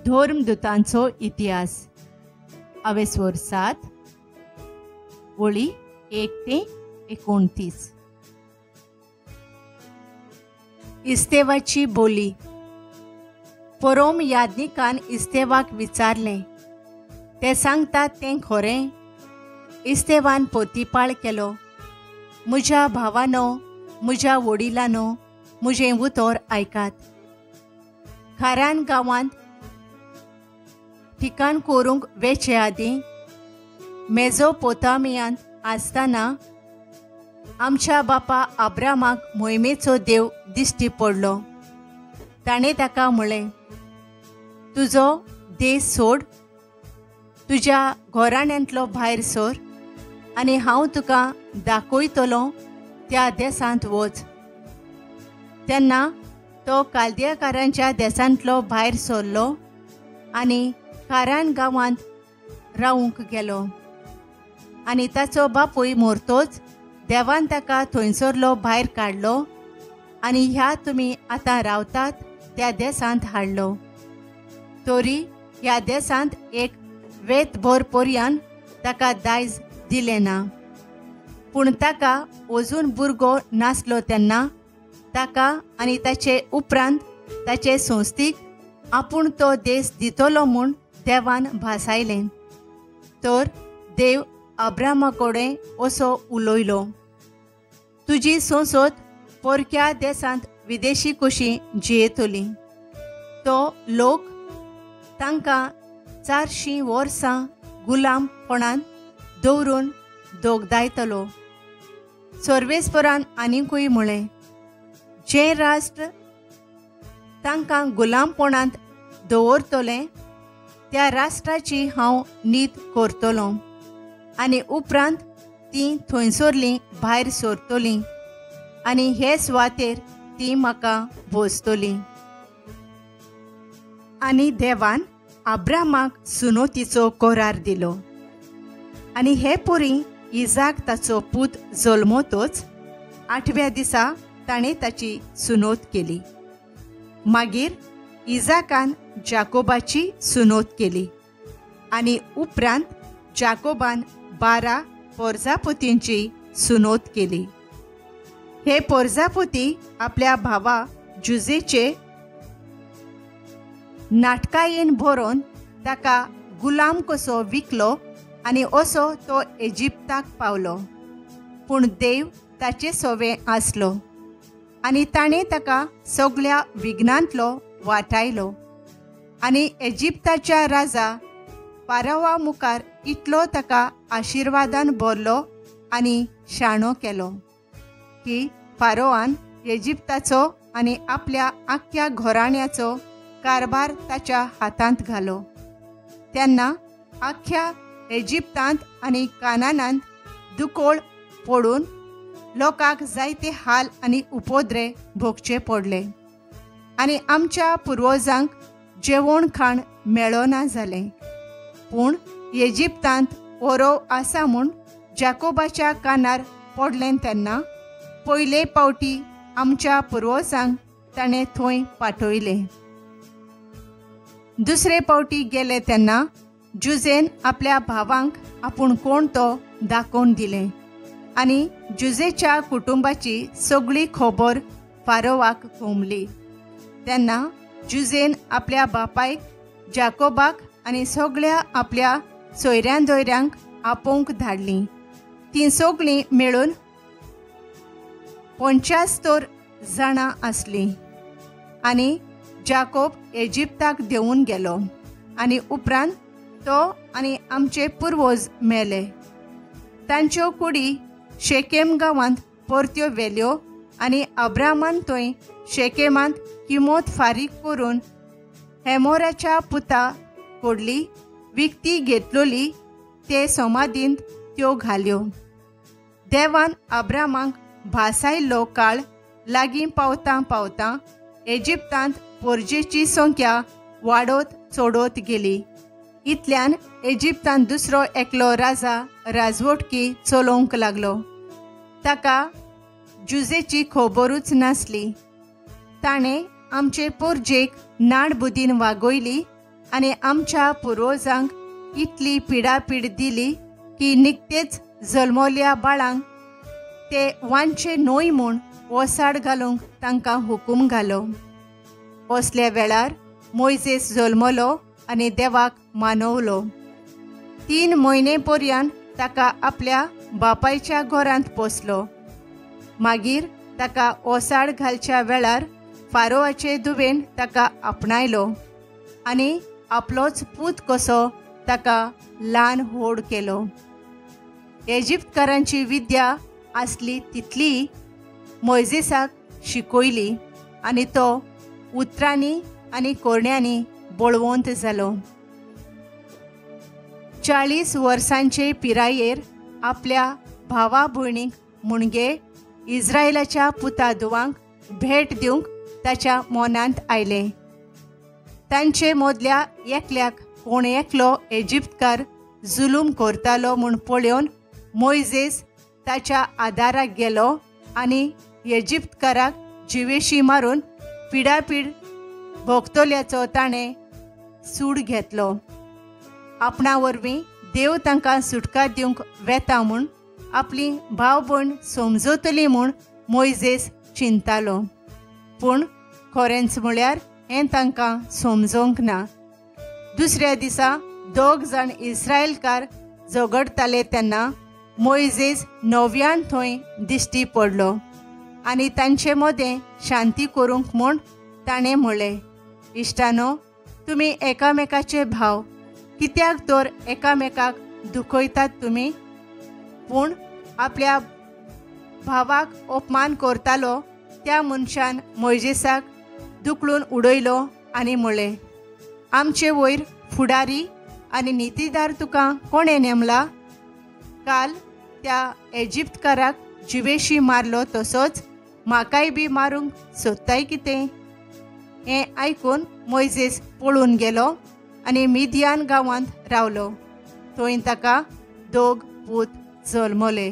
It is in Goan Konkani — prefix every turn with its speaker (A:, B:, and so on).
A: धर्मदुतांचो इतिहास अवेस्वर 7 वळी 1 ते 29. इस्तेवाची बोली. परोम याज्ञिकान इस्तेवाक विचारलें, ते सांगतात तें खरें? इस्तेवान पोतीपाळ केलो, म्हज्या भावानो, म्हज्या वडिलानो, म्हजें उतर आयकात. खारान गांवांत ठिकाण करूंक वेचे आदीं मेजोपोतामियांत आसतना आमच्या बापा आब्रामाक मोहिमेचो देव दिश्टी पडलो. ताणें ताका म्हळें, तुजो देश सोड, तुज्या घराण्यांतलो भायर सर आनी हांव तुका दाखयतलो त्या देशांत वच. तेन्ना तो कालदियाकारांच्या देशांतलो भायर सरलो आनी खारान गांवांत रावूंक गेलो. आनी ताचो बापूय मरतोच देवान ताका थंयसरलो भायर काडलो आनी ह्या तुमी आतां रावतात त्या देशांत हाडलो. तरी ह्या देशांत एक वेतभर पर्यान ताका दायज दिलें ना. पूण ताका अजून भुरगो नासलो तेन्ना ताका आनी ताचे उपरांत ताचे संस्थीक आपूण तो देश दितलो म्हूण देवान भासायलें. तर देव अब्रामा कडेन असो उलयलो, तुजी संसद परक्या देशांत विदेशी कशी जियेतली. तो लोक तांकां 400 वर्सां गुलामपणान दवरून दोगदायतलो. सर्वेस्परान आनीकूय म्हळें, जें राष्ट्र तांकां गुलामपणांत दवरतलें त्या राष्ट्राची हांव नीत करतलो आनी उपरांत तीं थंयसरलीं भायर सरतलीं आनी हे सुवातेर तीं म्हाका भोजतलीं. आनी देवान आब्रामाक सुनोतीचो करार दिलो. आनी हे परी इजाक ताचो पूत जल्मतोच 8व्या दिसा ताणें ताची सुनोत केली. मागीर इजाकान जाकोबाची सुनोत केली आनी उपरांत जाकोबान 12 पोरजापुतींची सुनोत केली. हे पोरजापुती आपल्या भावा जुजेचे नाटकायेन भरोवन ताका गुलाम कसो विकलो आनी असो तो इजिप्ताक पावलो. पूण देव ताचे सोवे आसलो आनी ताणें ताका सगळ्या विघ्नांतलो वाटायलो आनी इजिप्ताच्या राजा पारवा मुखार इतलो ताका आशिर्वादान भरलो आनी शाणो केलो की फारोआन इजिप्ताचो आनी आपल्या आख्ख्या घराण्याचो कारभार ताच्या हातांत घालो. तेन्ना आख्ख्या इजिप्तांत आनी कानानांत दुकोळ पडून लोकांक जायते हाल आनी उपद्रे भोगचे पडले आनी आमच्या पुर्वजांक जेवण खाण मेळना जालें. पूण इजिप्तांत ओरोव आसा म्हूण जाकोबाच्या कानार पडलें तेन्ना पयले पावटी आमच्या पुर्वजांक ताणें थंय पाठयलें. दुसरे पावटी गेले तेन्ना जुजेन आपल्या भावांक आपूण कोण तो दाखोवन दिलें आनी जुजेच्या कुटुंबाची सगळी खबर फारोवाक घुमली. तेन्ना जुजेन आपल्या बापायक जाकोबाक आनी सगळ्या आपल्या सोयऱ्यां दोयऱ्यांक आपोवंक धाडलीं. तीं सगळीं मेळून 75 जाणां आसलीं. आनी जाकोब इजिप्ताक देंवून गेलो आनी उपरांत तो आनी आमचे पुर्वज मेले. तांच्यो कुडी शेकेम गांवांत परत्यो व्हेल्यो आनी अब्रामान थंय शेकेमांत किमोत फारीक करून हेमोराच्या पुता कडली विकती घेतलोली ते समाधींत त्यो घाल्यो. देवान अब्रामाक भासायल्लो काळ लागीं पावतां पावतां इजिप्तांत पोरजेची संख्या वाडत चडत गेली. इतल्यान इजिप्तांत दुसरो एकलो राजा राजवटकी चलोवंक लागलो. ताका जुजेची खबरूच नासली. ताणें आमचे पोरजेक नाडबुदीन वागयली आनी आमच्या पुर्वजांक इतली पिडापीड दिली की निकतेच जल्मल्या बाळांक ते वांचे न्हय म्हूण ओसाड घालूंक तांकां हुकूम घालो. असल्या वेळार मोयजेस जल्मलो आनी देवाक मानवलो. 3 म्हयने पर्यंत ताका आपल्या बापायच्या घरांत पोसलो. मागीर ताका ओसाड घालच्या वेळार फारोवाचे दुवेन ताका आपणायलो आनी आपलोच पूत कसो ताका ल्हान व्हड केलो. इजिप्तकारांची विद्या आसली तितली मोयजेसाक शिकयली आनी तो उतरांनी आनी कोरण्यांनी बळवंत जालो. 40 वर्सांचे पिरायेर आपल्या भावा भयणींक म्हणजे इस्रायलाच्या पुता धुवांक भेट दिवंक ताच्या मनांत आयलें. तांचे मदल्या एकल्याक कोण एकलो इजिप्तकार जुलूम करतालो म्हूण पळोवन मोयजेस ताच्या आदाराक गेलो आनी इजिप्तकाराक जिवेशी मारून पिडापीड भोगतल्याचो ताणें सूड घेतलो. आपणा वरवीं देव तांकां सुटका दिवंक वेता म्हूण आपली भाव भयण समजतली म्हूण मोयजेस चिंतालो, पूण खरेंच म्हळ्यार हें तांकां समजोंक ना. दुसऱ्या दिसा 2 जाण इस्रायलकार झगडटाले तेन्ना मोयजेस नव्यान थंय दिश्टी पडलो आनी तांचे मदें शांती करूंक म्हूण ताणें म्हळें, इश्टानो, तुमी एकामेकाचे भाव, कित्याक तर एकामेकाक दुखयतात तुमी? पूण आपल्या भावाक अपमान करतालो त्या मनशान मोयजेसाक दुखळून उडयलो आनी म्हळें, आमचे वयर फुडारी आनी नितीदार तुका कोणें नेमला? काल त्या इजिप्तकाराक जिवेशी मारलो तसोच म्हाकाय बी मारूंक सोदताय कितें? हें आयकून मोयजेस पळून गेलो आनी मिदियान गांवांत रावलो. थंय ताका 2 पूत जल्मले.